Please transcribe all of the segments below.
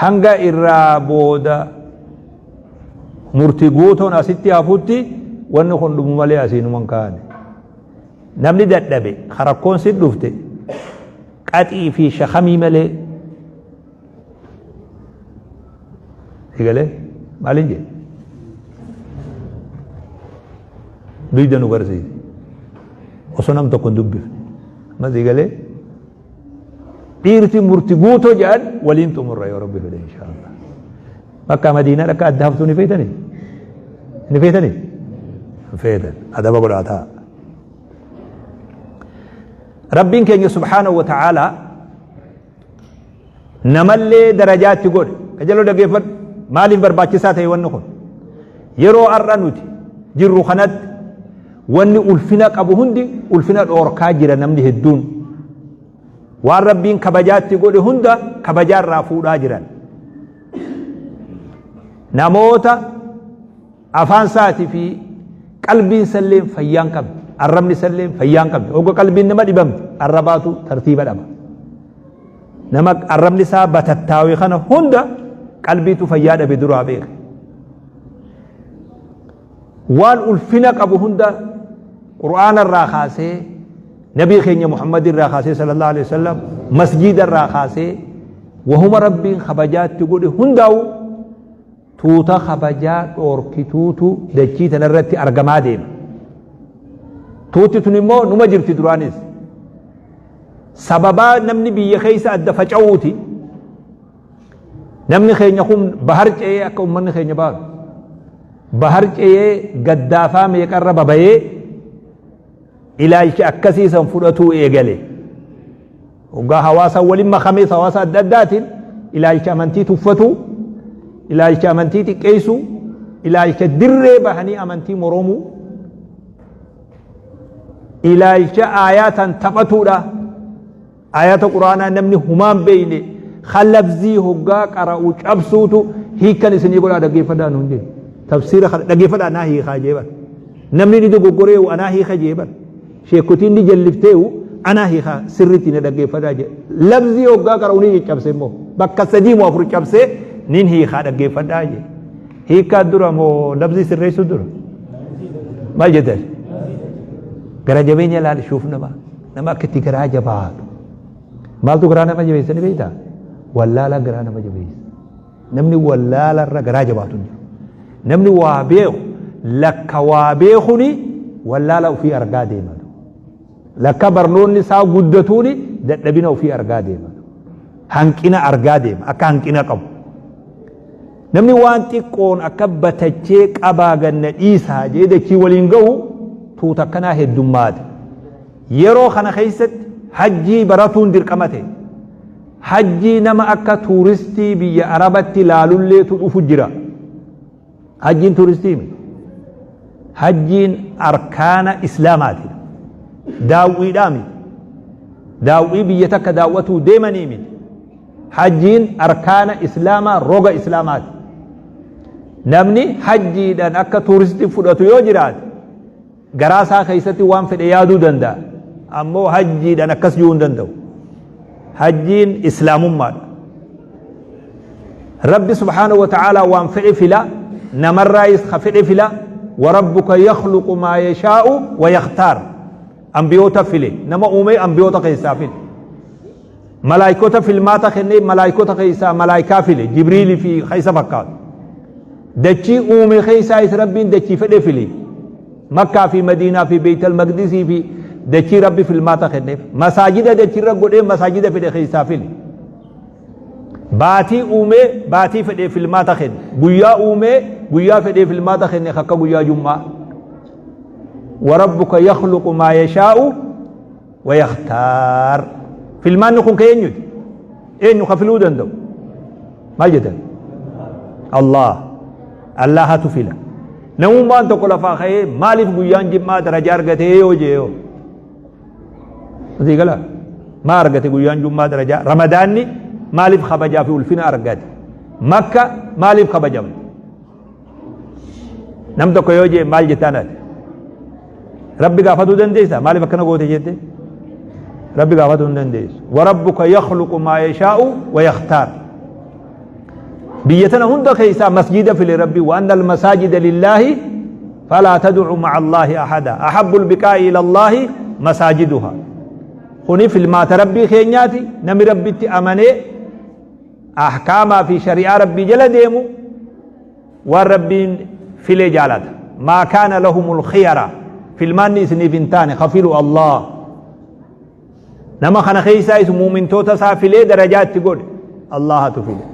Hanga irraa booda murtii guutuun asitti hafutti wanni kun dhumu malee asiinuma hin kaane. Namni dadhabe rakkoon si dhufte qaxii fi shakamii malee Egalee maaliin jedhe? Duyda nu garsiise. Osoo nam tokko hin dubbifne. Ammas egalee dhiirti murti guutoo jedhan waliin xumurra yoo rabbi fedhe inshaallah. Bakka Madiinaa akka adda haftuu ni feetanii? Ni feetanii? Hin feetan. Adaba godhaa ta'a. Rabbiin keenya subhaanahu wa ta'aalaa Namallee darajaa itti godhe. Qajeeloo dhaggeeffadhu. Maaliif barbaachisaa ta'e wanni kun? Yeroo har'a nuti jirru kanatti wanni ulfina qabu hundi ulfina dhoorkaa jira namni hedduun. Waan Rabbiin kabajaa itti godhe hunda kabajaa irraa fuudhaa jiran. Namoota Afaan isaatii fi qalbiin isallee fayyaa hin qabne. Arrabni isallee fayyaa hin qabne. Hogga qalbiin nama dhibamte arrabaatu tartiiba dhaba. Nama arrabni isaa batattaawe kana hunda qalbiitu fayyaa dhabe duraa beeke. Waan ulfina qabu hunda Qur'aana irraa kaasee Nabii keenya Muhammad irraa kaasee sallallahu alaihi wasallam masjiida irraa kaasee wahuma Rabbiin kabajaatti godhe hundaa'u Tuuta kabajaa dhoorkituutu dachii tana irratti argamaa deema. Tuuti tun immoo numa jirti duraanis. Sababaa namni biyya keessa adda faca'uuti. Namni keenya kun bahar ce'ee akka ummanni keenya baaru. Bahar ce'ee gaddaafaa meeqarra babayee ilaalcha akkasii san fudhatuu eegale. Hoggaa hawaasa waliin makamees hawaasa adda addaatiin ilaalcha amantii tuffatuu, ilaalcha amantii xiqqeessuu, ilaalcha dirree bahanii amantii moromuu, ilaalcha aayaataan taphatuudha. Aayata Qur'aanaa namni humaan beeyne kan lafzii hoggaa qara'u cabsuutu hiikkan isinii godhaa dhaggeeffadhaa nuun jee. Tafsiira kana dhaggeeffadhaa naa hiikaa jee bar. Namni ni dogoggoreewu anaa hiika jee bar. Sheekotiin ni jallifteewu anaa hiikaa sirriitti na dhaggeeffadhaa jee. Lafzii hoggaa qara'u ni caccabse immoo bakka sadii moo afur cabsee nin hiikaa dhaggeeffadhaa jee. Hiikkaa dura moo lafzii sirreessuu dura? Maal jettan? Gara jabeenya laali shuuf namaa. Nama akka itti garaa jabaatu. Maaltu garaa nama jabeessa ni beektaa? Wallaalaa garaa nama jabeessa. Namni wallaala irra garaa jabaatu hin jiru. Namni waa beeku lakka waa beekuni wallaala ofii argaa deema. Lakka barnoonni isaa guddatuuni dadhabina ofii argaa deema. Hanqina argaa deema akka hanqina qabu. Namni waan xiqqoon akka batachee qabaa ganna dhiisaa jee dachii waliin gahu tuuta akkanaa heddummaate. Yeroo kana keessatti hajjii baratuun dirqama ta'e. Hajjii nama akka tuuristii biyya Arabatti laalulleetu dhufu jira. Hajjiin tuuristii miti. Hajjiin arkaana Islaamaati. Daawwiidhaa miti. Daawwii biyya takka daawwatuu deemanii miti. Hajjiin arkaana Islaamaa roga Islaamaati. Namni hajjiidhaan akka tuuristii fudhatu yoo jiraate garaa isaa keessatti waan fedhe yaaduu danda'a. Ammoo hajjiidhaan akkas jechuu hin danda'u. Hajjiin Islaamummaadha. Rabbi subhaanahu wa ta'aalaa waan fedhe fila, namarraayis ka fedhe fila, warabbuka yakhluqu maa yashaa'u wa yakhtaar. Ambiyoota file, nama uumee ambiyoota keessaa file. Malaayikota filmaata kennee malaayikota keessaa malaayikaa file, Jibriilii fi ka isa fakkaatu. Dachii uume keessaayis Rabbiin dachii fedhe file. Makkaa fi Madiinaa fi Beeytal Maqdisii fi dachii Rabbi filmaata kenneef. Masaajida dachiirra godhee masaajida fedhe keessaa file. Baatii uumee baatii fedhee filmaata kenne. Guyyaa uumee guyyaa fedhee filmaata kenne akka guyyaa jummaa. Warabbuka yakhluqu maa yashaa'u wa yakhtaar. Filmaanni kun ka eenyuti? Eenyu ka filuu danda'u? Maal jettan? Allah. Allahatu fila. Namummaan tokko lafaa ka'ee maaliif guyyaan jimmaa darajaa argatee yoo jee yoo? Asii gala maa argate guyyaan jummaa darajaa ramadaanni maaliif kabajaa fi ulfina argate makka maaliif kabajamte nam tokko yoo jee maal jettaan ati rabbi gaafatuu dandeessa maaliif akkana goote jette rabbi gaafatuu hin dandeessu warabbuka yakhluqu maa yashaa'u wa yakhtaar. Biyya tana hunda keessaa masjida file Rabbi wa anna almasaajida lillaahi falaa tad'u ma'a Allaahi ahada ahabbu albiqaa'i ila Allaahi masaajiduha. Kuni filmaata Rabbii keenyaati namni Rabbitti amanee ahkaamaa fi shari'aa Rabbii jala deemu waan Rabbiin file jaalata. Maa kaana lahumul khiyara filmaanni isiniif hin taane kafilu Allah. Nama kana keessaa is muumintoota isaa filee darajaa itti godhe Allahatu file.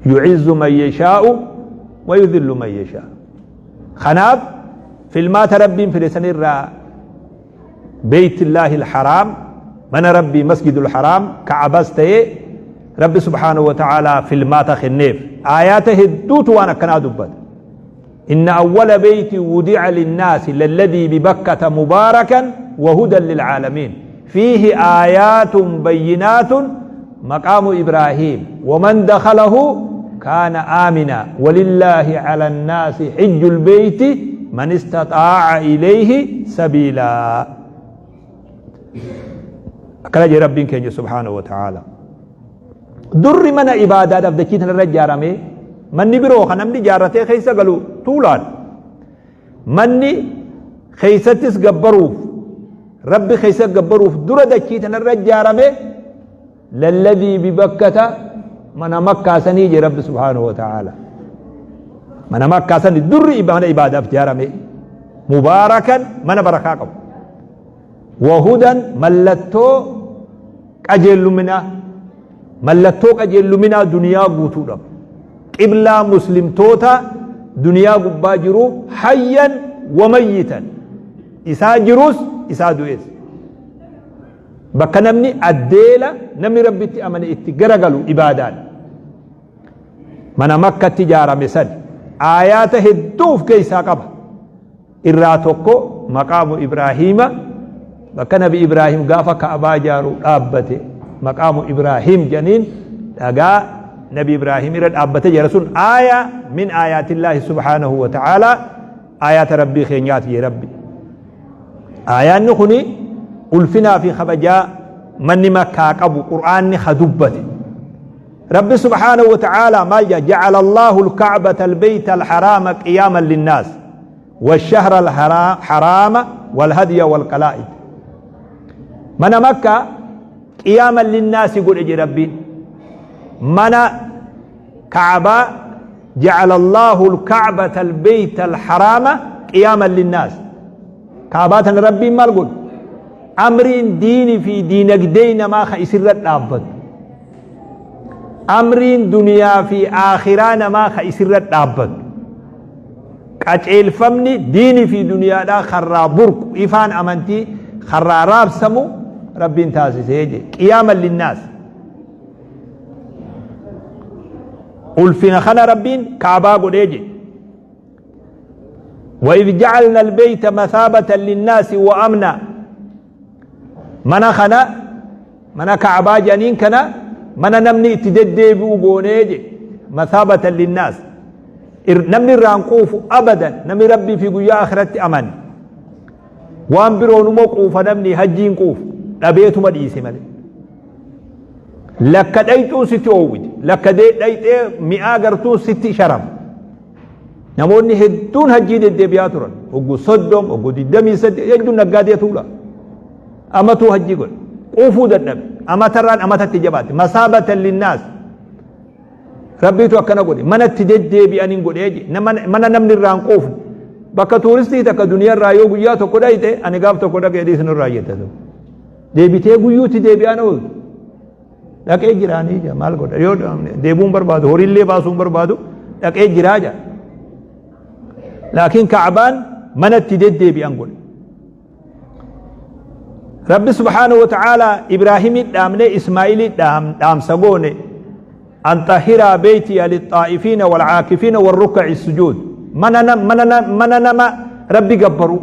Yu'izzu man yashaa'u wa yudhillu man yashaa'u. Kanaaf filmaata Rabbiin file sanirraa Beeytillaahi al-Haraam mana Rabbii Masjidul Haraam Ka'abas ta'ee Rabbi subhaanahu wa ta'aalaa filmaata kenneef. Aayaata hedduutu waan akkanaa dubbata. Inna awwala beeyti wudi'a linnaasi lalladii bibakkata mubaarakan wa hudan lilcaalamiin. Fiihi aayaatun bayyinaatun maqaamu Ibraahiim waman dakhalahu kaana aamina walillaahi cala annaasi xijjul beeyti man istaxaaca ilayhi sabiilaa. Akkana jee Rabbiin keenya subhaanahu wa ta'aala. Durri mana ibaadaadhaaf dachii tanarra ijaaramee manni biroo kan namni ijaarratee keessa galu tuulaan manni keessattis gabbaruuf rabbi keessa gabbaruuf dura dachii tanarra ijaarame lalladii bibakkata mana makkaa sanii jee rabbi subhaanahu wa ta'aala. Mana makkaa sanii durri mana ibaadaaf ijaarame mubaarakan mana barakaa qabu. Wahudan mallattoo qajeelluminaa mallattoo qajeelluminaa duniyaa guutuudha. Qiblaa muslimtoota duniyaa gubbaa jiru hayyan wamayyitan isaa jirus isaa du'es. Bakka namni addeela namni rabbitti amane itti garagalu ibaadaan. Mana makkatti ijaarame san aayaata hedduu of keessaa qaba. Irraa tokko maqaamu Ibraahiima bakka nabi Ibraahim gaafa Ka'abaa ijaaru dhaabbate maqaamu Ibraahim jedhaniin dhagaa nabi Ibraahim irra dhaabbate jira sun aaya min aayaatillaahi subhaanahu wa ta'aalaa aayaata rabbii keenyaati jee rabbi. Aayaanni kuni ulfinaa fi kabajaa manni makkaa qabu qur'aanni ha dubbate. Rabbi subhaanahu wa ta'aalaa maal jedha ja'ala Allahu al-ka'bata al-bayta al-haraama qiyaaman linnaas. والشهر الحرام والهدي والقلائد من مكة قياما للناس قل اجي ربي من كعبة جعل الله الكعبة البيت الحرام قياما للناس كعبات ربي ما قل أمرين ديني في دينك دين ما خيسر الأبد أمرين دنيا في آخران ما خيسر الأبد Qaceelfamni diini fi duniyaadhaa karraa burqu ifaan amantii karraa raabsamu Rabbiin taasisee je qiyaaman linnaas. Ulfina kana Rabbiin kaabaa godhee je. وإذ جعلنا البيت مثابة للناس وأمنا mana kana mana ka'abaa jedhaniin kana mana namni itti deddeebi'u goonee je mathaabatan linnaas namni irraan quufu abadan namni rabbii fi guyyaa akhiratti amane waan biroonuma quufa namni hajjiin quufu dhabeetuma dhiise malee lakka dhayxuun sitti oowwiti lakka dhayxee mi'aa gartuun sitti sharama Namoonni hedduun hajjii deddeebi'aa turan. Oggu 30, oggu 28 hedduun naggaadee tuula. Amatuu hajjii godhe. Quufuu dadhabe. Amatarraan amatatti jabaate. Masaabatan linnaas. Rabbiitu akkana godhe. Manatti deddeebi'aniin godhee je. Mana namni irraa hin quufne. Bakka tuuristii takka duniyaarraa yoo guyyaa tokko dhayxe ani gaaf tokko dhaqee dhiisnu irraa jette. Deebitee guyyuutti deebi'aan ooltu. Dhaqee jiraanii jaa maal godha yoo deebi'uun barbaadu horiillee baasuun barbaadu dhaqee jiraa jaa. Laakiin Ka'abaan mana itti deddeebi'an godhe. Rabbi subhaanahu wa ta'aalaa Ibraahimii dhaamnee Ismaa'ilii dhaamsa goone an xahiraa beeytiya lixaa'ifiina walcaakifiina warrukkaci sujuud mana nama Rabbi gabbaru.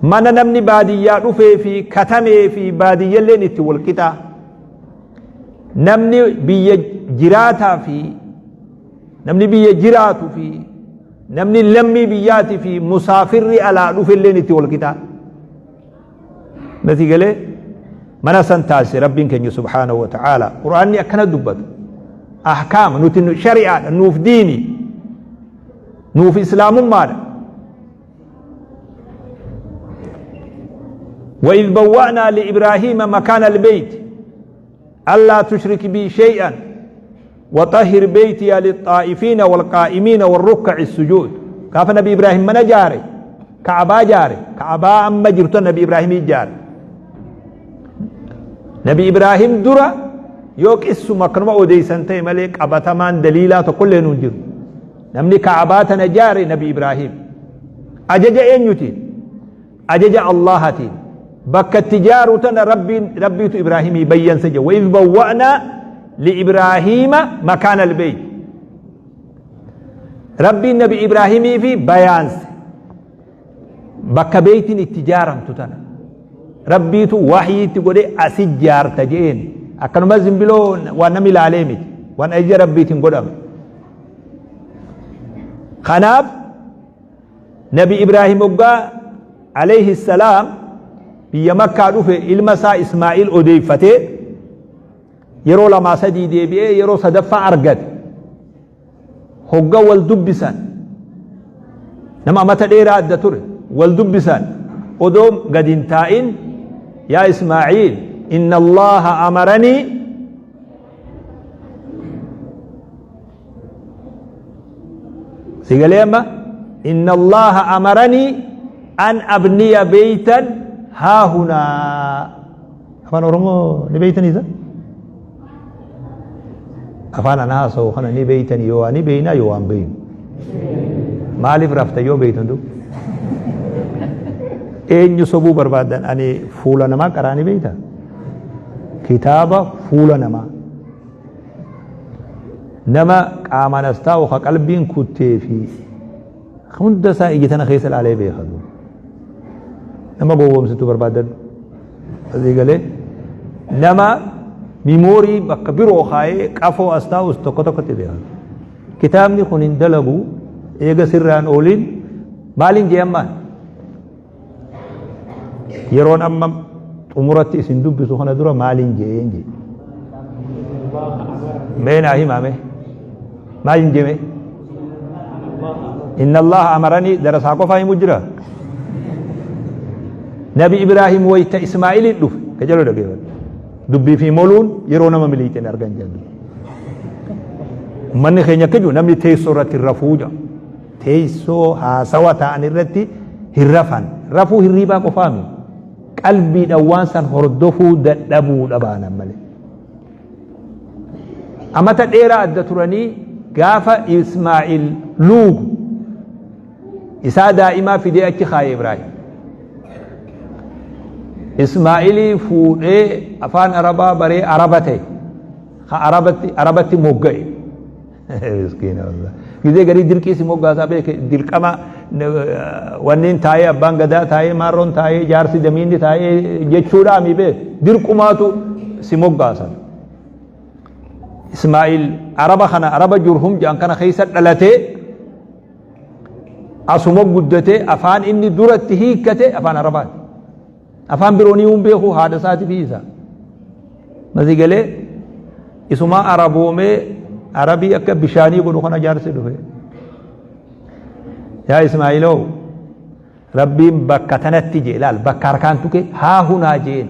Mana namni baadiyyaa dhufee fi katamee fi baadiyyalleen itti wal qixaa. Namni biyya jiraataa fi namni biyya jiraatu fi namni lammii biyyaatii fi musaafirri alaa dhufelleen itti wal qixaa. Nati galee Mana san taasise Rabbiin keenya subhaanahu wa ta'aala. Qur'aanni akkana dubbata. Ahkaama nuti shari'aadha nuuf diini nuuf islaamummaadha. وإذ بوأنا لإبراهيم مكان البيت ألا تشرك بي شيئا وطهر بيتي للطائفين والقائمين والركع السجود. كاف نبي إبراهيم من جاري كعبا جاري كعبا أما جرت نبي إبراهيم جاري نبي إبراهيم درا يوك إسو مكرمة أوديسان تي ملك أبتمان دليلات كل ننجر نمني كعباتنا جاري نبي إبراهيم أجج أين أجج الله تين بك التجارة ربي ربي إبراهيم يبين سجى وإذ بوأنا لإبراهيم مكان البيت ربي النبي إبراهيم في بيان بك بيت التجارة تتنا ربي تو وحي تقول أسجار تجين أكنو ما زنبلو وانا مل عليمت وانا أجي ربي تنقول خناب نبي إبراهيم عليه السلام biyya Makkaa dhufe ilma isaa Ismaa'il odeeffatee yeroo lamaa sadii deebi'ee yeroo sadaffaa argate. Hogga wal dubbisan nama amata dheeraa adda ture wal dubbisan odoo gad hin taa'in yaa Ismaa'iil inna Allaha amaranii sigalee amma inna Allaha amaranii an abniya beeytan haa hunaa. Afaan Oromoo ni beeytanii isa? Afaan ana haasa'u kana ni beeytanii yoo ani beeynaa yoo waan beeynu. Maaliif rafta yoo beeytan du? Eenyu sobuu barbaadan ani fuula namaa qaraa ni beeyta? Kitaaba fuula namaa. Nama qaamaan as taa'u ka qalbiin kuttee fi hunda isaa ija tana keessa ilaalee beeka. Nama gowwoomsitu barbaadadhu. Asii galee nama miimoorii bakka biroo kaayee qafoo as taa'us tokko tokkotti beeka. Kitaabni kun hin dalagu eega sirraan ooliin maaliin jee ammaan? Yeroon amma xumuratti isin dubbisu kana dura maaliin je'een jee. Mee naa himaa mee? Maaliin jee mee? Inna Allaha amaranii darasaa qofaa himu jira. Nabi Ibraahim wayta Ismaa'iliin dhufe ka jedhu dhageeffadhu. Dubbii fi moluun yeroo nama miliixeen argan jedhu. Uummanni keenya akka jiru namni teessoo irratti rafuu jedha. Teessoo haasawa ta'an irratti hin rafan. Rafuu hirriibaa qofaa miti. Qalbiidhaan waan san hordofuu dadhabuudha baanan malee. Amata dheeraa adda turanii gaafa Ismaa'il luugu isaa daa'imaa fidee achi kaaye Ibraahim. Ismaa'ilii fuudhee afaan Arabaa baree Araba ta'e. Ka Arabatti Arabatti mogga'e. Miskiina wallah. Gizee garii dirqii si moggaasaa beeke dirqama wanniin taa'ee abbaan gadaa taa'ee maarroon taa'ee jaarsi damiinni taa'ee jechuudhaa mi beek dirqumaatu si moggaasan. Ismaa'il Araba kana Araba Jurhum jedhan kana keessa dhalatee asuma guddatee afaan inni duratti hiikkate afaan Arabaati. Afaan biroo ni hin beeku haadha isaati fi isa. Masii galee isumaa araboomee arabii akka bishaanii godhu kana jaarsi dhufe. Yaa Ismaa'iloo Rabbiin bakka tanatti jee laal bakka harkaan tuqe haa hunaa jeen.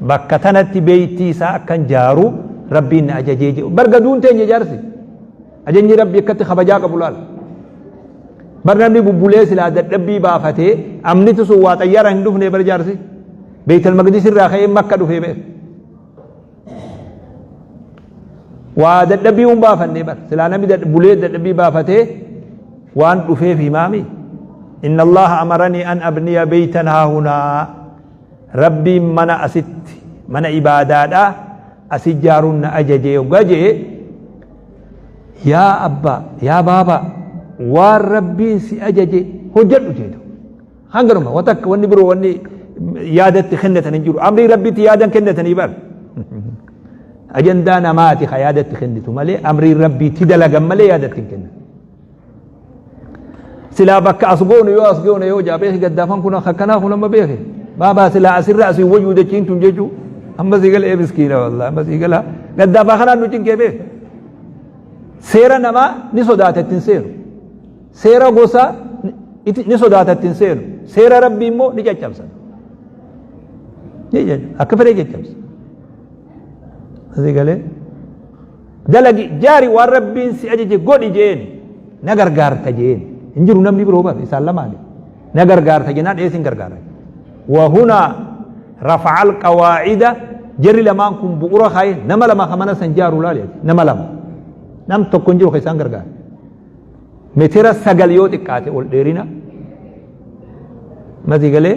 Bakka tanatti beeytii isaa akkan jaaru Rabbiin na ajajee jee. Barga duun teenya jaarsi. Ajajni Rabbii akkatti kabajaa qabu laal. Bar namni bubbulee silaa dadhabbii baafatee amniti sun waa xayyaaraan hin dhufne bar jaarsi. Beeytal Maqdis irraa ka'ee Makka dhufee beek. Waa dadhabbii hin baafannee bar silaa namni bulee dadhabbii baafatee waan dhufeef himaami. Inna Allaha amaranii an abniya beeytan haahunaa. Rabbiin mana asitti mana ibaadaadhaa asi jaaruun na ajajee yoggaa je'e yaa abbaa yaa baabaa waan Rabbiin si ajaje hojjedhu jeetu. Hanganuma waan takka wanni biroo wanni yaadatti kennatan hin jiru. Amrii Rabbiitti yaadan kennatanii bar. Ajandaa namaati ka yaadatti kennitu malee amrii Rabbiitti dalagan malee yaadatti hin kennan. Silaa bakka as goonu yoo as goone yoo jaa beeki gaddaafan kun akkanaa kun amma beeki. Baabaa silaa asirra asii wayyuu dachiin tun jechuu. Amma sii gala ee miskiina wallahi amma sii gala. Gaddaafaa kanaan nu cinqee beek. Seera namaa ni sodaata ittiin seenu. Seera gosaa ni sodaata ittiin seenu. Seera rabbii immoo ni caccabsa. Ni caccabsa. Akka fedhee caccabsa. Asii galee. Dalagi jaari waan rabbiin si ajaje godhi jeen na gargaarta jeen. Hin jiru namni biroo bar isaan lamaani. Na gargaarta jennaan eessin gargaara. Wahunaa rafa'al qawaacida jarri lamaan kun bu'ura kaaye nama lama ka mana san jaaru laali nama lama. Nam tokko hin jiru ka isaan gargaara. Meetira 9 yoo xiqqaate ol dheerina. Masii galee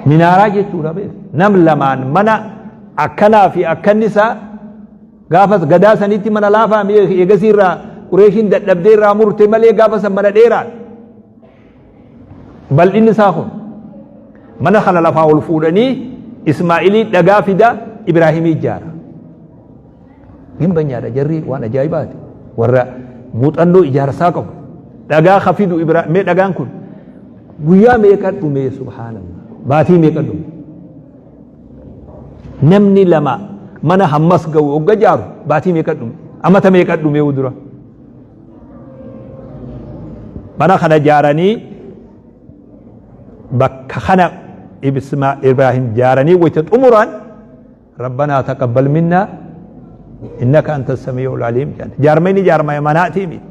minaaraa jechuudha beeku. Nam lamaan mana akkanaa fi akkanni isaa gaafas gadaa sanitti mana laafaa eegasii irraa Qureeshiin dadhabdee irraa murte malee gaafa san mana dheeraa. Bal'inni isaa kun mana kana lafaa ol fuudhanii Ismaa'ilii dhagaa fida Ibraahimii ijaara. Gimbanyaadha jarri waan ajaa'ibaati. Warra muuxannoo ijaarsaa qabu. Dhagaa ka fidu mee dhagaan kun guyyaa meeqa dhume subhaanallah. Baatii meeqa dhume. Namni lama mana hammas ga'u hogga jaaru baatii meeqa dhume. Amata meeqa dhume dura. Mana kana jaaranii bakka kana Ibraahim jaaranii wayita xumuran Rabbanaa taqabbal minnaa innaka anta samii'ul aliim jedhan. Jaarmayni jaarmaya manaatii miti.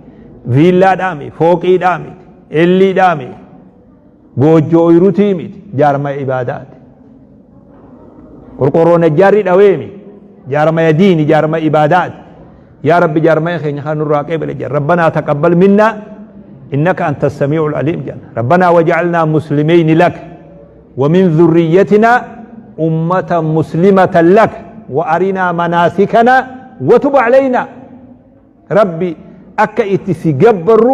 Viillaadhaa miti. Fooqiidhaa miti. Elliidhaa miti. Goojjoo ooyiruutii miti. Jaarmaya ibaadaati. Qorqorroo najjaarri dhawee miti. Jaarmaya diini jaarmaya ibaadaati. Yaa Rabbi jaarmaya keenya kan nurraa qeebale jedhan. Rabbanaa taqabbal minnaa innaka anta samii'ul aliim jedhan. Rabbanaa waja'alnaa muslimeyni lak. ومن ذريتنا أمة مسلمة لك وأرنا مناسكنا وتب علينا ربي أكا إتسي جبر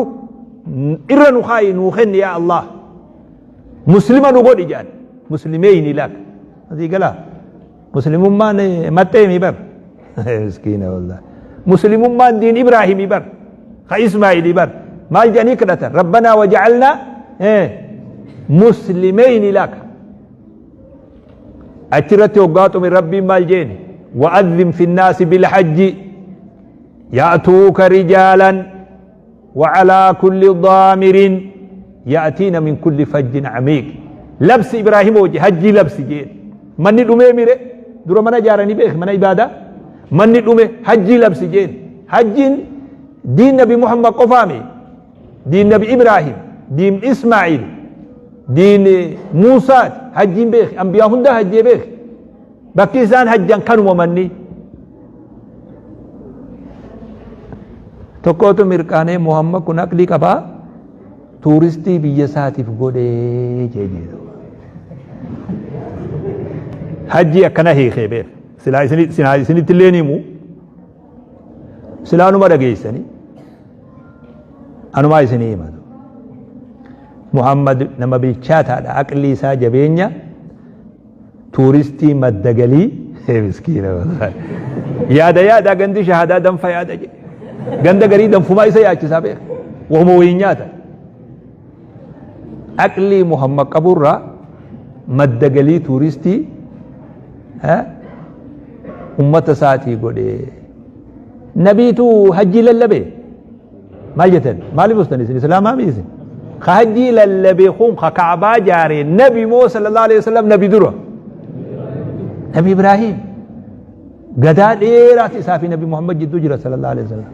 إر نخاي نوخن يا الله مسلمة نقول إجان مسلمين لك هذه قلا مسلم ما متى بر مسكينة والله مسلم ما دين إبراهيم بر خا إسماعيل بر ما الجاني كدتا ربنا وجعلنا إيه مسلمين لك أترت وقاتم من ربي مال جين وأذن في الناس بالحج يأتوك رجالا وعلى كل ضامر يأتين من كل فج عميق لبس إبراهيم وجه حجي لبس جين من ندمي ميري درو من جارني بيخ من عبادة من ندمي حجي لبس جين حجين دين نبي محمد قفامي دين نبي إبراهيم دين إسماعيل دين موسى حجين بيخ أنبياء هندا حجي بيخ Bakki isaan hajjan kanuma manni. Tokkootu mirqaanee Muhammad kun aqlii qabaa tuuristii biyya isaatiif godhee jedhe. Hajjii akkana hiikee beek. Silaa isinitti illee himu. Silaa numa dhageessanii. Anumaa isinii himatu. Muhammad nama bilchaataadha. Aqlii isaa jabeenya. Tuuristii madda galii miskiina wallahi. Yaada yaada gandi shahaadaa danfa yaada jedhe. Ganda garii danfumaa isa yaachisaa beeka. Wahuma wayiin nyaata. Aqlii Muhammad qaburraa madda galii tuuristii ummata isaatii godhe. Nabiitu hajjii lallabe. Maal jettan? Maaliif ustan isin islaamaa miti isin? Ka hajjii lallabe kun ka Ka'baa jaare nabi moo sallallahu alaihi wasallam nabi dura? Nabi Ibraahim. Gadaa dheeraati isaa fi nabi Muhammad jidduu jira sallallahu alaihi wasallam.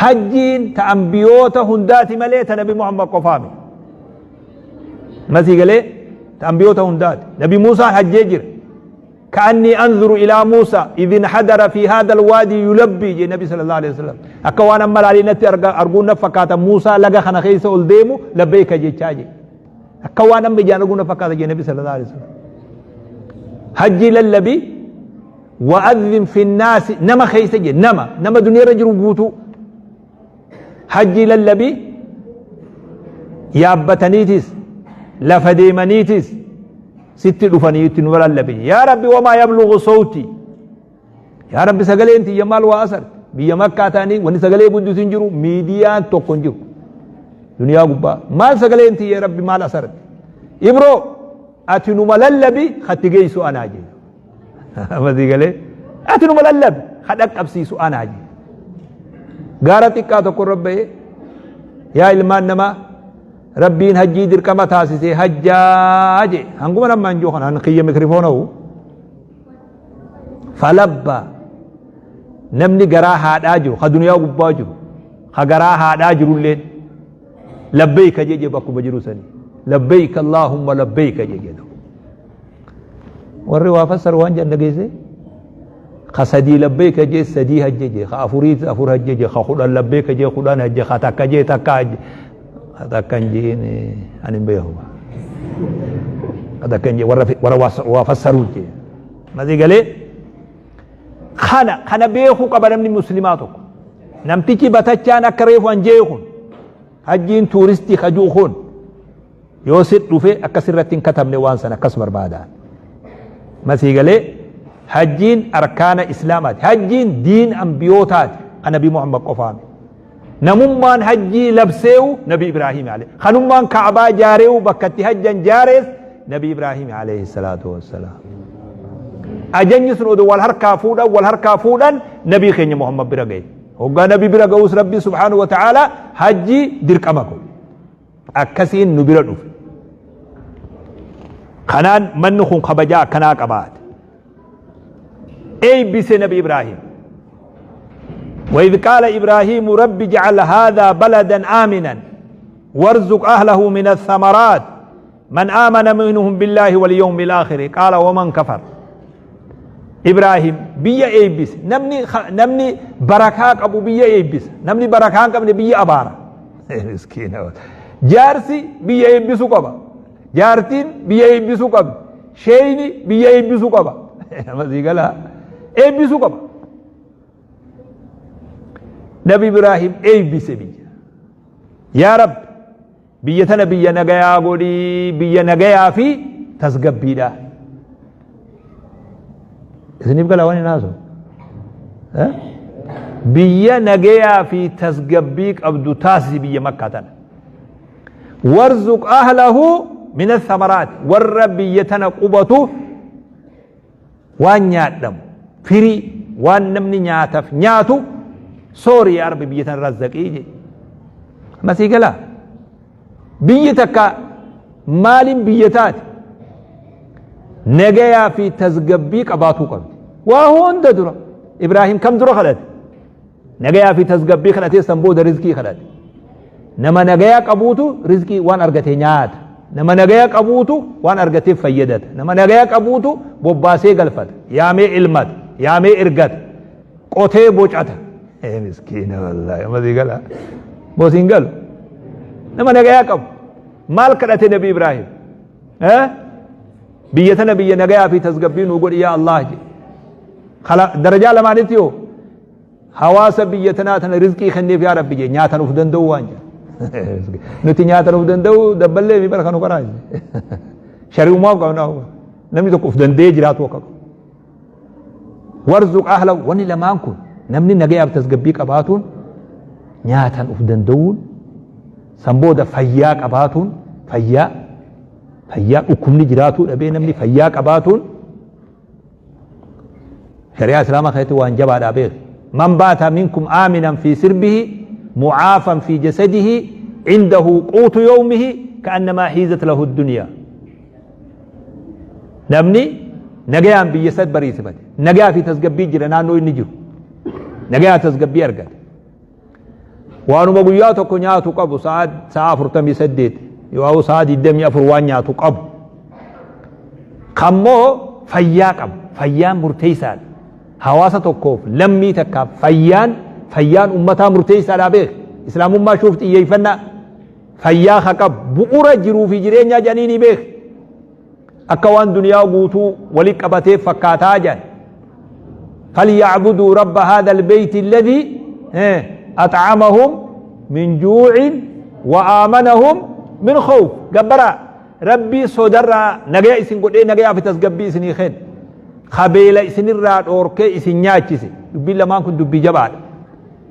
Hajjiin ta ambiyoota hundaati malee ta nabi Muhammad qofaa miti. Masii galee ta ambiyoota hundaati. Nabi Muusaan hajjee jira. Ka'annii anzuru ilaa Muusaa idh inhadara fi haadha alwaadi yulabbii jee Nabi sallallahu alaihi wasallam. Akka waan amma laalee natti arguun na fakkaata Muusaa laga kana keessa ol deemu labbeeka jechaa jee. Akka waan amma ijaan arguun na fakkaata jee Nabi sallallahu alaihi wasallam. Hajjii lallabii wa'adhin fi naasi nama keessa jee nama nama duniyaa irra jiru guutuu. Hajjii lallabii yaabbataniitis lafa deemaniitis sitti dhufanii itti nu lallabi yaa rabbi wamaa yablugu sawti yaa rabbi sagaleen tiyya maal waa asar biyya makkaa ta'anii wanni sagalee guddisu hin jiru miidiyaan tokko hin jiru duniyaa gubbaa maal sagaleen tiyya rabbi maal asarte Ibroo ati numa lallabi katti geessu anaa jee. Amma sii galee ati numa lallabi ka dhaqqabsiisu anaa jee. Gaara xiqqaa tokko irra ba'ee, yaa ilmaan namaa, Rabbiin hajjii dirqama taasisee hajjaa jee. Hanguma nammaan jiru kana kiyya mikirifoona hu. Falabba namni garaa haadhaa jiru ka duniyaa gubbaa jiru ka garaa haadhaa jirulleen labbeeyka jee bakkuma jiru sanii, labbeeyka Allaahumma labbeeyka jee jedhu. Warri waa fassaru waan jedhan dhageesse, ka sadii labbeeyka jee sadii hajje jee, ka afurii afur hajje jee, ka 10 labbeeyka jee 10 hajje, ka takka jee takka hajje, ka takka hin jeen ani hin beeku, ka takka hin jee warra waa fassaruu jee. Masii galee kana beekuu qaba namni muslimaa tokko. Namtichi batachaan akka reefu an jee kun hajjiin tuuristii kajuu kun yoo si dhufe akka sirratti hin katabne waan sana akkas barbaadaan. Masii galee hajjiin arkaana islaamaati. Hajjiin diin ambiyootaati kan Nabi Muhammad qofaami. Namummaan hajjii labseewu Nabi Ibraahim alayhi. Kanummaan Kaabaa jaareewu bakka itti hajjan jaarees Nabi Ibraahim alayhi salaatu wassalaam. Ajanyi sun odoo wal harkaa fuudhan wal harkaa fuudhan Nabii keenya Muhammad bira ga'e. Hoggaa Nabi bira ga'us Rabbi subhaanahu wa ta'ala hajjii dirqama godhe. Akkasiin nu bira dhufe. Kanaan manni kun kabajaa akkanaa qabaate. Eebbise Nabi Ibraahim. وإذ قال إبراهيم رب اجعل هذا بلدا آمنا وارزق أهله من الثمرات من آمن منهم بالله واليوم الآخر قال ومن كفر. إبراهيم بيا إيبس، نمني نمني بركة أبو بيا إيبس، نمني بركة قبل بيا أبارة مسكين. جارسي بيا إيبسو قبا، جارتين بيا إيبسو قبا، شيني بيا إيبسو قبا، ما قالها إيبسو قبا. Nabi Ibrahim eebbise biyya. Yaa Rabbi, biyya tana biyya nagayaa godhii, biyya nagayaa fi tasgabbiidha. Isiniif gala waan hin haasa'u. Biyya nagayaa fi tasgabbii qabdu taasisi biyya Makkaa tana. Warzuq ahlahu min athamaraat, warra biyya tana qubatu waan nyaadhamu, firii waan namni nyaataf nyaatu soori yaa Rabbi, biyya tana razzaqii jedhe. Masii galaa biyyi takka maaliin biyya taate? Nagayaa fi tasgabbii qabaatuu qabdi. Waa hunda dura Ibraahim kam dura kadhate? Nagayaa fi tasgabbii kadhatee san booda rizqii kadhate. Nama nagayaa qabuutu rizqii waan argate nyaata. Nama nagaya qabuutu waan argateef fayyadata. Nama nagaya qabuutu bobbaasee galfata, yaamee ilmata, yaamee ergata, qotee bocata. Ee miskiina, wallaahi amma sii gala boosiin galu. Nama nagayaa qabu maal kadhate Nabi Ibraahim? Biyya tana biyya nagayaa fi tasgabbii nuu godhi yaa Allah jedhe. Darajaa lamaanitti yoo hawaasa biyya tanaa tana rizqii kenneef yaa Rabbi jee, nyaatan of danda'u waan jedhe. Nuti nyaatan of danda'u dabballee fi bara kanu karaa shari'umaaf qabna, namni tokko of danda'ee jiraatu akka qabu. Warzuq ahla, wanni lamaan kun namni nagayaaf tasgabbii qabaatuun, nyaatan of danda'uun, san booda fayyaa qabaatuun, fayyaa dhukkubni jiraatuu dhabee namni fayyaa qabaatuun shari'aa islaamaa keessatti waan jabaadhaa beeku. من بات منكم آمنا في سربه معافا في جسده عنده قوت يومه كأنما حيزت له الدنيا. Namni nagayaan biyya isatti bariisifate, nagayaa fi tasgabbii jira naannoo inni jiru, nagayaa tasgabbii argate, waanuma guyyaa tokko nyaatu qabu, sa'a 48 yoo sa'a 24 waan nyaatu qabu, kammoo fayyaa qabu. Fayyaan murteessaadha hawaasa tokkoof, lammii takkaaf. Fayyaan ummataa murteessaadha beek. Islaamummaa shuuf xiyyeeffannaa fayyaa haa qabu bu'ura jiruu fi jireenyaa jedhanii ni beek, akka waan duniyaa guutuu wali qabatee fakkaataa jedhan. فليعبدوا رب هذا البيت الذي أطعمهم من جوع وآمنهم من خوف. Gabbaraa Rabbii sodarraa nagaya isin godhee, nagayaa fi tasgabbii isinii kenne, kabeela isinirraa dhoorkee isin nyaachise. Dubbiin lamaan kun dubbii jabaadha.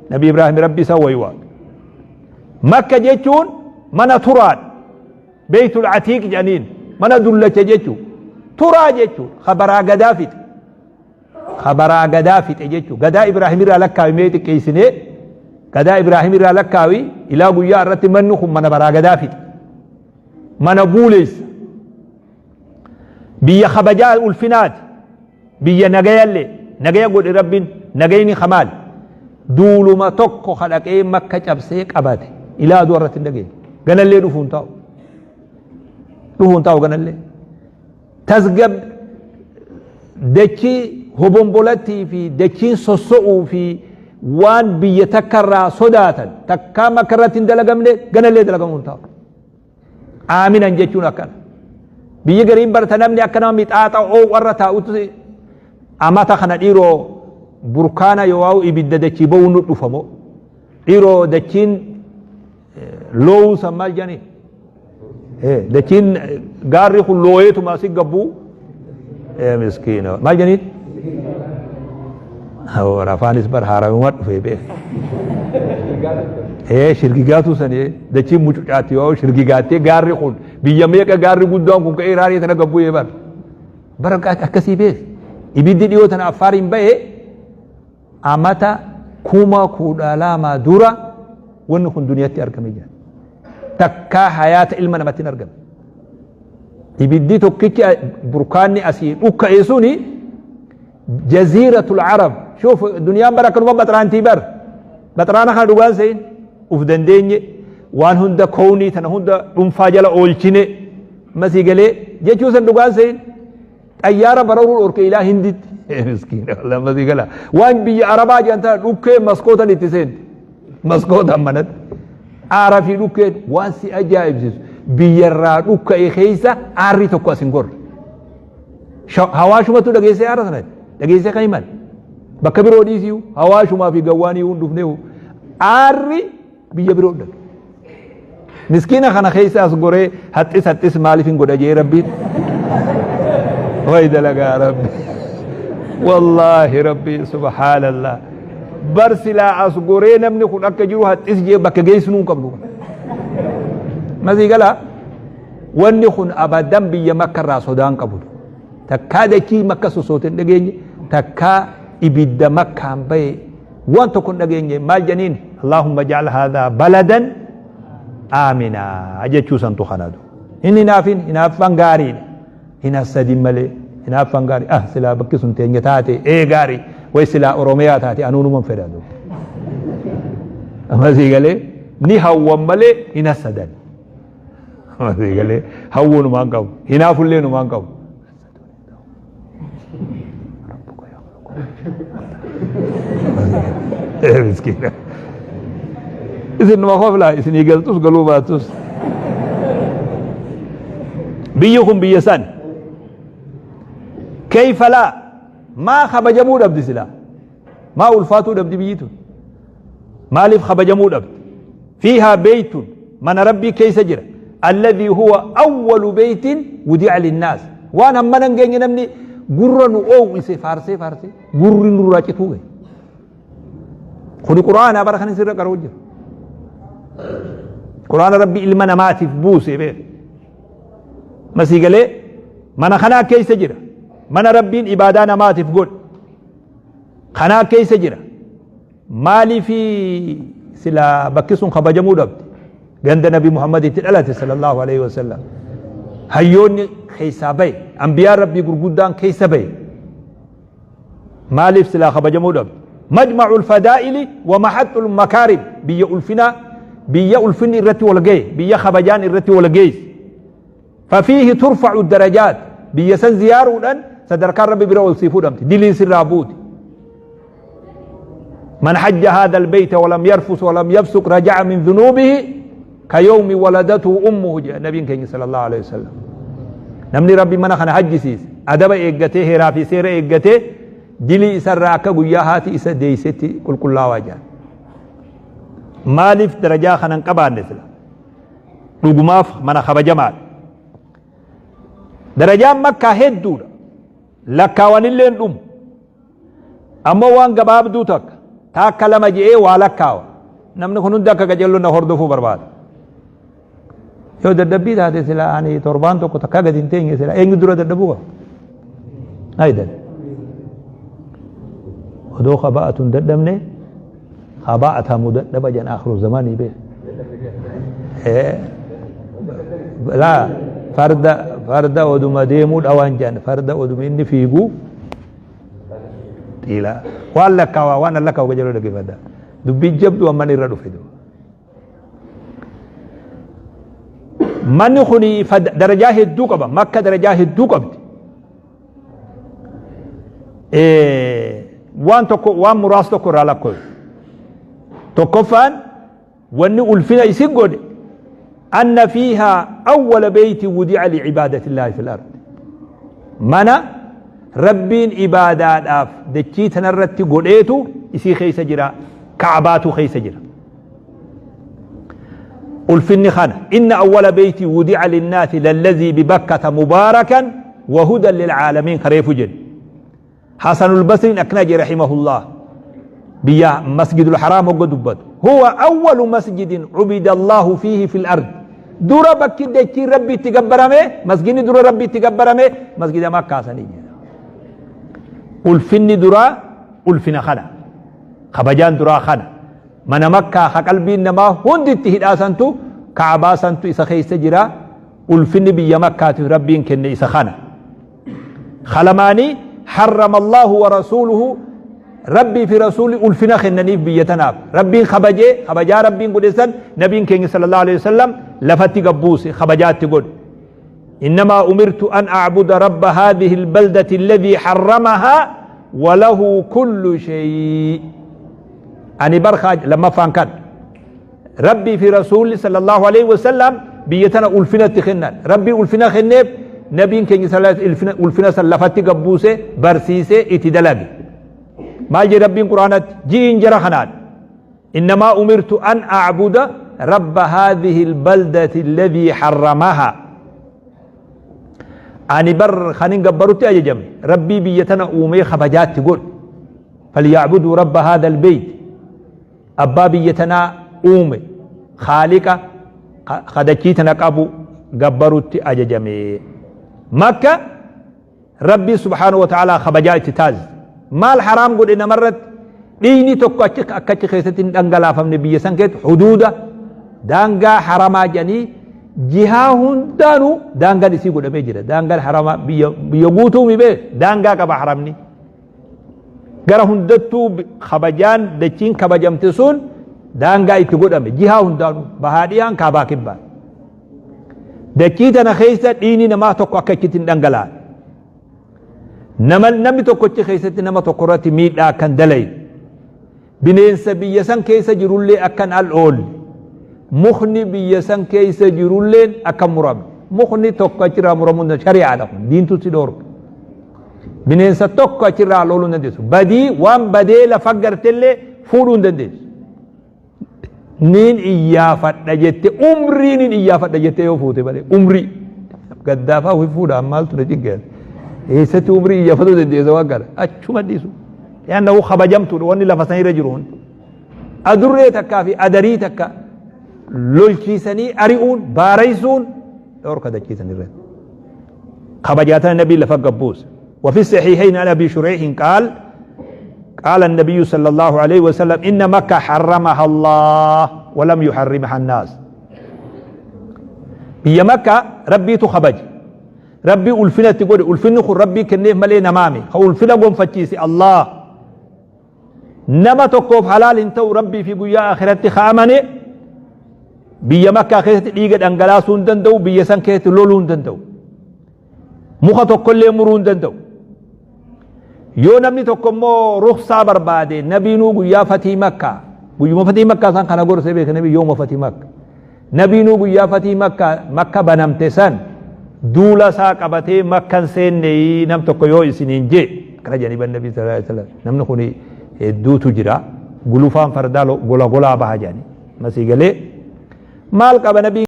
Nabi Ibraahim Rabbi isa waywaa. Makka jechuun mana turaadha, Beeytul Atiiq jedhaniin. Mana dullacha jechuu. Turaa jechuu. Kabaraa gadaa fixe. Kabaraa gadaa fixe jechuu. Gadaa Ibraahim irraa lakkaawi mee xiqqeessinee gadaa Ibraahim irraa lakkaawi ilaa guyyaa irratti manni kun mana baraa gadaa fixe. Mana buuleessa. Biyya kabajaa ulfinaati. Biyya nagayallee nagaya godhe Rabbiin nagayni kamaali. Duuluma tokko kadhaqee makka cabsee qabate ilaa aduu irratti hin dhageenye. Ganallee dhufuu hin taa'u. Dhufuu hin taa'u ganallee. Tasgab dachii hobombolattii fi dachiin sosso'uu fi waan biyya takka irraa sodaatan takkaa makka irratti hin dalagamne ganallee dalagamuu hin taa'u. Aaminan jechuun akkana. Biyyi gariin barta namni akka nama mixaaxa oowwarra taa'utti amata kana dhiiroo burkaana yoo'aa'u ibidda dachii ba'uun nu dhufamo. Dhiiroo dachiin loowuu san maal jedhanii? Dachiin gaarri kun looyeetuma asi gabbuu. Miskiina maal jedhanii? Afaanis bar haarawuma dhufee beek. Ee shirgigaatuu sani dachiin mucucaatti yoo shirgigaattee gaarri kun biyya meeqa gaarri guddaan kun ka'ee raarii tana gabbu'ee bar. Bara akkasii beek. Ibiddi dhiyoo tana affaariin ba'ee amata 12,000 dura wanni kun duniyatti argame jira. Takkaa hayaata ilma namatti hin argame. Ibiddi tokkichi burkaanni asii dhukka'e suni jaziiratul arab shuuf duniyaan bara akkanuma baxraantii bar baxraana kana dhugaan se'in uf dandeenye waan hunda kownii tana hunda dhuunfaa jala oolchine masii galee jechuu san dhugaan se'in xayyaara bararuu dhorke ilaa hinditti miskiina wallah masii gala waan biyya arabaa jedhan tana dhukkee maskootan itti seenti maskootan manatti aara fi dhukkeen waan si ajaa'ibsiisu biyyarraa dhukka'e keessa aarri tokko as hin gorre. Hawaashumatu dhageessee aara sana dhageessee kan himan bakka biroo dhiisiyu hawaashumaa fi gawwaanii hin dhufneehu aarri biyya biroo dhaqe. Miskiina kana keessa as goree haxxis haxxis maaliif hin godha jee rabbiin. Way dalagaa rabbi. Wallaahi rabbi subhaanallah. Bar silaa as goree namni kun akka jiru haxxis jee bakka geessinuu hin qabnu. Masii galaa. Wanni kun abadan biyya makka irraa sodaan qabu. Takkaa dachii makka sosoote hin dhageenye, takkaa ibidda makkaan bahe waan tokko hin dhageenye maal jedhaniin Allahumma ja'al haadhaa baladan aaminaa jechuu santu kanatu. Hin hinaafin hinaaffaan gaariidha. Hin hassadin malee hinaaffaan gaarii ah silaa bakki sun teenya taate ee gaarii way silaa Oromiyaa taate anuunuman fedha. Amma sii galee ni hawwan malee hin hassadan. Asii galee hawwuu numaan qabu. Hinaafullee numaan qabu. Miskiina. Isin numa koflaa isinii galtus galuu baattus. Biyyi kun biyya san. Kayfa laa maa kabajamuu dhabdi silaa. Maa ulfaatuu dhabdi biyyi tun. Maaliif kabajamuu dhabdi? Fiihaa beeytun mana rabbii keessa jira. Alladhii huwa awwalu beeytin wudi'a linnaas. Waan hammana hin geenye namni gurra nu oowwise faarsee faarsee gurri nurraa cituu gahe. Kuni quraanaa bara kan isirra qara'u jira. Quraana rabbi ilma namaatiif buuse beek. Masii galee mana kanaa keessa jira. Mana rabbiin ibaadaa namaatiif godhe. Kanaa keessa jira. Maaliif silaa bakki sun kabajamuu dhabde? Ganda Nabi Muhammad itti dhalate sallallahu alaihi wasallam. Hayyoonni keessaa bahe, ambiyaan Rabbii gurguddaan keessa bahe. Maaliif silaa kabajamuu dhabde? Majma'ul fadaa'ili wa mahaxxul makaarim biyya ulfinaa biyya ulfinni irratti wal gahe biyya kabajaan irratti wal geesse. Fafiihi turfa'u darajaat biyya san ziyaaruudhaan sadarkaan rabbi bira ol sii fuudhamti diliin sirraa buuti. Man hajja haadha albayta walam yarfus walam yafsuq raja'a min dhunuubihi ka yawmi waladatu ummuhu jedha nabiin keenya sallallahu alaihi wasallam. Namni rabbi mana kana hajjisiise adaba eeggatee heeraa fi seera eeggatee dilii isarraa akka guyyaa haati isa deeysetti qulqullaawaa jedha. Maaliif darajaa kana hin qabaanne sila? Dhugumaaf mana kabajamaadha. Darajaan makkaa hedduudha. Lakkaawanillee hin dhumu. Ammoo waan gabaabduu takka taakka lama je'ee waa lakkaawa. Namni kun hundi akka qajeello na hordofuu barbaada. Yoo dadhabbii taate silaa ani torbaan tokko takkaa gadi hin teenye silaa eenyu dura dadhabuu qaba? Aydan. Odoo kaba'atu hin dadhabne kaba'atamu dadhaba jan akhiru zamanii bee. Laa farda farda oduma deemuu dhawaan jan farda oduma inni fiiguu xiila waan lakkaawaa waan lakkaa'u gajaloo dhaggeeffadha. Dubbii jabdu amman irra dhufe. Manni kun darajaa hedduu qaba. Makka darajaa hedduu qabdi. Waan tokko waan muraasa tokko irraa lakkooyu. Tokkoffaan wanni ulfina isin godhe anna fiihaa awwala beeyti wudi'a li'ibaadati illaahi fil ard. Mana Rabbiin ibaadaadhaaf dachii tanarratti godheetu isii keessa jira. Ka'abaatu keessa jira. Ulfinni kana inna awwala beeyti wudi'a linnaasi lallazii bibakkata mubaarakan wa hudan lilcaalamiin kareefu jedhe. Hasanul Basriin akkana jedhe rahimahullah biyya masjidul haraam hogga dubbatu. Huwa awwalu masjidin cubida Allahu fiihi fil ard. Dura bakki dachiin Rabbi itti gabbarame masjidni dura Rabbi itti gabbarame masjida Makkaa sanii jedha. Ulfinni duraa ulfina kana. Kabajaan duraa kana. Mana Makkaa ka qalbiin namaa hundi itti hidhaa santu Ka'abaa santu isa keessa jira. Ulfinni biyya Makkaatiif Rabbiin kenne isa kana. Kalamaanii harrama Allahu wa rasuuluhu Rabbii fi rasuulli ulfina kennaniif biyya tanaaf. Rabbiin kabajee kabajaa Rabbiin godhe san nabiin keenya sallallahu alaihi wasallam lafatti gabbuuse kabajaatti godhe. إنما أمرت أن أعبد رب هذه البلدة الذي حرمها وله كل شيء أني برخا لما فان كان ربي في رسول صلى الله عليه وسلم بيتنا ألفنا تخنان ربي ألفنا خنب نبي كان صلى ألفنا سلفتي قبوسة برسيسة اتدلقي ما جي ربي قرآن جي إنجرا خنان إنما أمرت أن أعبد رب هذه البلدة الذي حرمها أني بر خنين قبرتي أججم ربي بيتنا أومي خبجات تقول فليعبدوا رب هذا البيت أبا بيتنا أومي خالقة خدكيتنا قبو قبرتي أججمي مكة Rabbii subhaanahu wa ta'aalaa kabajaa itti taasise. Maal haraam godhe namarratti? Dhiigni tokko achi akka achi keessatti hin dhangalaafamne biyya san keessatti huduuda daangaa haramaa jedhanii jihaa hundaanuu daangaan isii godhamee jira. Daangaan haramaa biyya biyya guutuu mi bee daangaa qaba haramni. Gara hundattuu kabajaan dachiin kabajamte sun daangaa itti godhame jihaa hundaanuu bahaa dhiyaan kaabaa kibbaan. Dachii tana keessa dhiigni namaa tokko akka achitti hin dhangalaane. Nama namni tokkochi keessatti nama tokko irratti miidhaa akka hin dalayne. Bineensa biyya san keessa jirullee akka hin al oolle. Mukni biyya san keessa jirulleen akka hin muramne. Mukni tokko achirraa muramuu hin danda'u. Shari'aadha kun. Diintu si dhoorka. Bineensa tokko achirraa al ooluu hin dandeessu. Badii waan badee lafa gartellee fuudhuu hin dandeessu. Niin iyyaafadha jette umrii niin iyyaafadha jettee yoo fuute malee umrii gaddaafaa ofii fuudhaan maaltu na cinqeera eessatti umrii iyyaafatuu dandeessa waan kana achuma dhiisu yaannahu kabajamtuudha wanni lafa san irra jiru hundi adurree takkaa fi adarii takka lolchiisanii ari'uun baaraysuun dhorka dachiisan irratti kabajaatana nabii lafa gabbuuse وفي الصحيحين عن أبي شريح قال قال النبي صلى الله عليه وسلم إن مكة حرمها الله ولم يحرمها الناس بيا مكة ربي تخبج ربي ألفنا تقول ألفنا خل ربي كنيه ملي نمامي خو ألفنا قوم فتشيسي الله نما تقوف حلال انتو ربي في قيا آخرت خامني بيا مكة خيست إيقد أنقلاسون دندو بيا سن كيت لولون دندو Muka tokkollee muruu hin danda'u. Yoo namni tokko immoo ruksaa barbaade nabiinuu guyyaa fatii makkaa guyyuma fatii makkaa san kana gorsee beeka nabi yooma fatii makka. Nabiinuu guyyaa fatii makkaa makka banamte san duula isaa qabatee makkan seenne nam tokko yoo isiniin jee akkana jedhanii ban nabii sallallahu alaihi wasallam namni kun hedduutu jira gulufaan fardaa gola golaa baha jedhanii masii galee maal qaba nabii.